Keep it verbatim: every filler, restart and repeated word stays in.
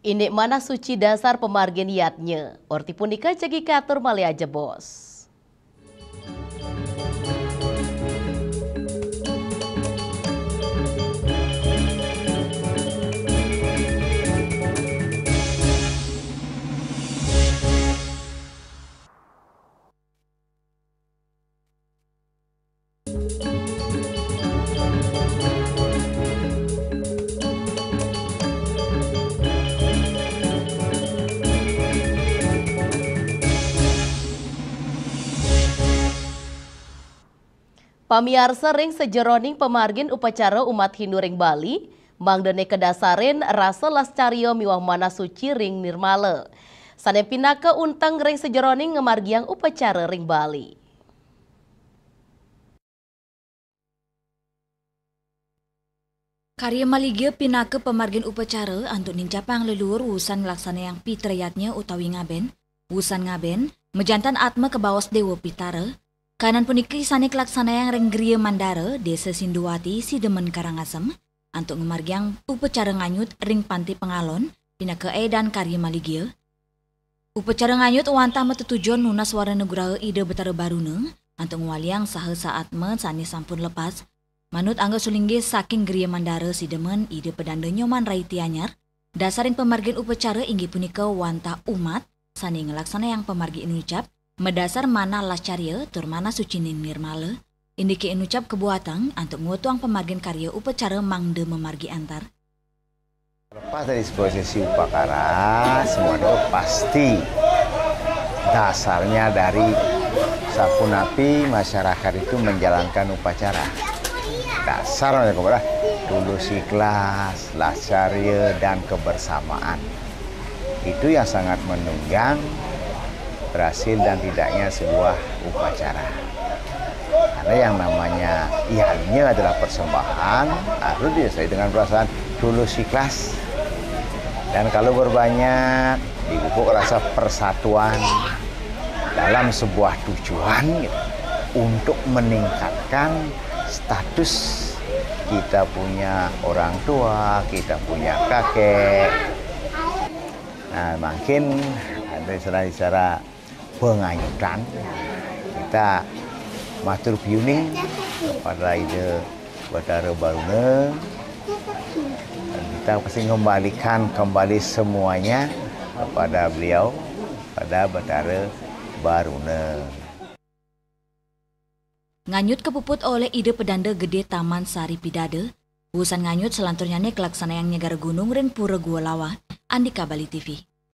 Indik manah suci dasar pamargin yadnya. Orti punika jagi katur malih ajebos. Pamiarsa, ring sajeroning pamargin upacara umat Hindu ring Bali, mangdané kadasarin rasa lascarya miwah manah suci ring nirmala. Sané pinaka unteng ring sajeroning ngamargiang upacara ring Bali. Karya maligia pinaka pamargin upacara antuk nincapang leluhur wusan nglaksanayang pitrayatnya utawi ngaben, wusan ngaben, majantan atma kabaos Dewa Pitara. Kanan puniki sané kalaksanayang ring Griya Mandara, Désa Sinduwati, Sidemen, Karangasem, antuk ngamargiang upacara nganyut ring Panti Pangalon, pinaka édan karya maligia. Upacara nganyut wantah matetujon nunas wara nugraha Ida Betara Baruna, antuk ngwaliang saha saatma sané sampun lepas. Manut angga sulinggih saking Griya Mandara Sidemen, Ida Pedanda Nyoman Rai Tianyar, dasaring pamargin upacara inggih punika wantah umat sané nglaksanayang pamargi inucap madasar manah lascarya tur manah sucining nirmala. Indiké inucap kabuatang antuk ngwetuang pamargin karya upacara mangda mamargi antar. Lepas dari sebuah sesi upakara, semua itu pasti dasarnya dari sapunapi masyarakat itu menjalankan upacara. Dasarnya kepada tulus ikhlas, lascarya, dan kebersamaan. Itu yang sangat menunjang berhasil dan tidaknya sebuah upacara. Karena yang namanya yadnya adalah persembahan, harus disertai dengan perasaan tulus ikhlas. Dan kalau berbanyak, dipupuk rasa persatuan dalam sebuah tujuan gitu, untuk meningkatkan status kita punya orang tua, kita punya kakek. Nah, mungkin ada istilah-istilah penganyutan. Kita matur piuning kepada Ida Betara Baruna. Dan kita pasti mengembalikan kembali semuanya kepada beliau, pada Betara Baruna. Nganyut kapuput olih Ida Pedanda Gedé Taman Sari Pidada. Wusan nganyut salanturnyané kalaksanayang nyegara gunung ring Pura Gua Lawah, Andika Bali T V.